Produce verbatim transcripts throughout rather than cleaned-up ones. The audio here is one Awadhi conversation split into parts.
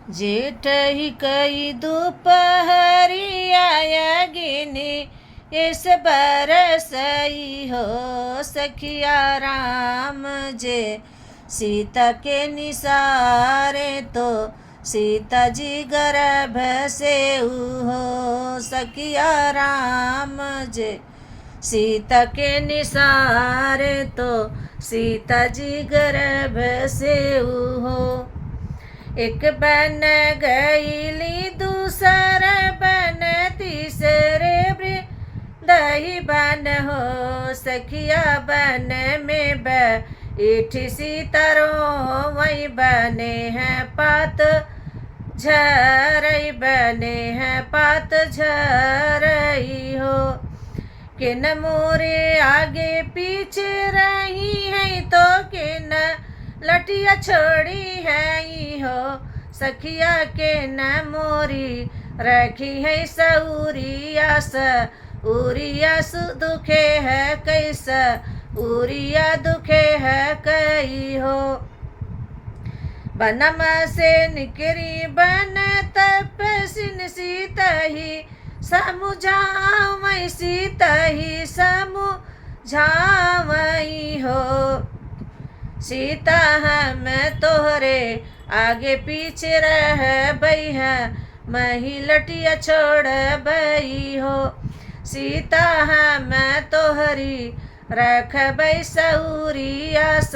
जेठ ही कई दुपहरिया अगिनी एस बरसई हो सखिया राम, जे सीता के निसारे तो सीता जी गर्भ से उहो सखिया राम, जे सीता के निसारे तो सीता जी गर्भ से उहो। एक बन गईली दूसर बन तीसरे वृंदही बन हो सखिया बन में बैठी सीता रोवई बने हैं पात झरई बने हैं पात झरई हो। केन मोरे आगे पीछे रही है तो केन लटिया छोड़ी है हो सखिया केन मोरी रखी है सौरिया स उरिया सु दुखे है कैसा उरिया दुखे है कई हो। बनम से निकरी बन तपसिन सीता ही समुझावई सीता ही समुझावई हो। सीता हम तोहरे आगे पीछे रहबई है मही लटिया छोड़बई हो। सीता हम तोहरी रखबई सौरिया स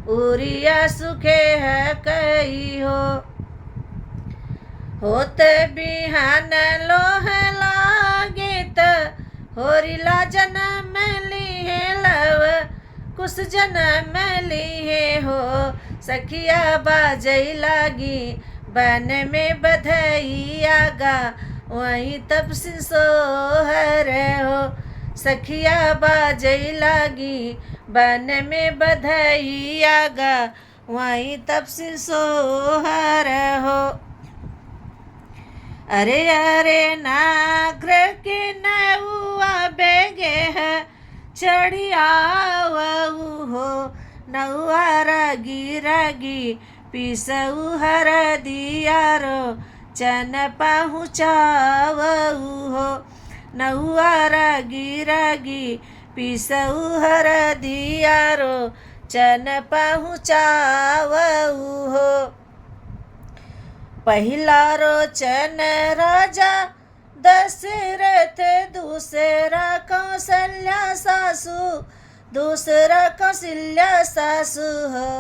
उरिया सुखे है कई हो। होत बिहान लोह लागे त होरिला जनम लिहे लव कुछ जनम लिहे हो। सखिया बाजई लागी बन में बधइया गा वही तपसिन सोहर हो। सखिया बाजई लागी बन में बधइया गा वही तपसिन सोहर हो। अरे अरे नागर के नउआ बेगे है चढ़ियावऊ हो। नउआ रगी रगी पिसऊ हरदिया रो चन पहुँचावऊ हो। नउआ रगी रगी पिसऊ हरदिया रो चन पहुँचावऊ हो। पहिला रोचन राजा दशरथ दूसरा कौशल्या सासू दूसरा कौशल्या सासू हो।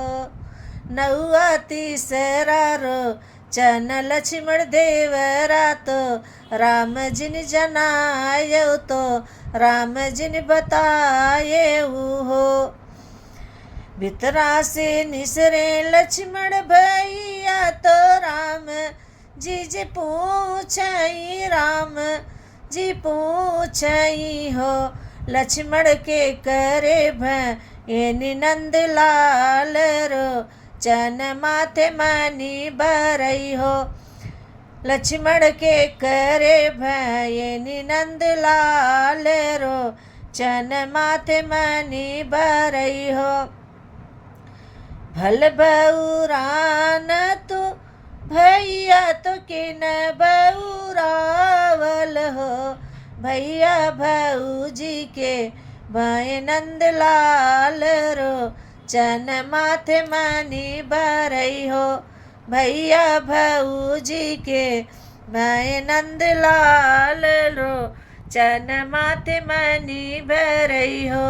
नउआ तीसरा रोचन लक्ष्मण देवरा तो राम जिन जनायो तो राम जिन बतायो हो। भितरा से निसरे लक्ष्मण भइया तो राम जी जे पूछई राम जी पूछई हो। लक्ष्मण के करे भयनी नंद लाल रो चन माथे मनी बरई हो। लक्ष्मण के करे भयनी नंद लाल रो चन माथे मनी बरई हो। भल बउरान तू भइया तो के न बउरावल हो। भइया भउजी के भय नंद लाल रो चन माथे मनी बरई हो। भइया भउजी के भय नंद लाल रो चन माथे मनी बरई हो।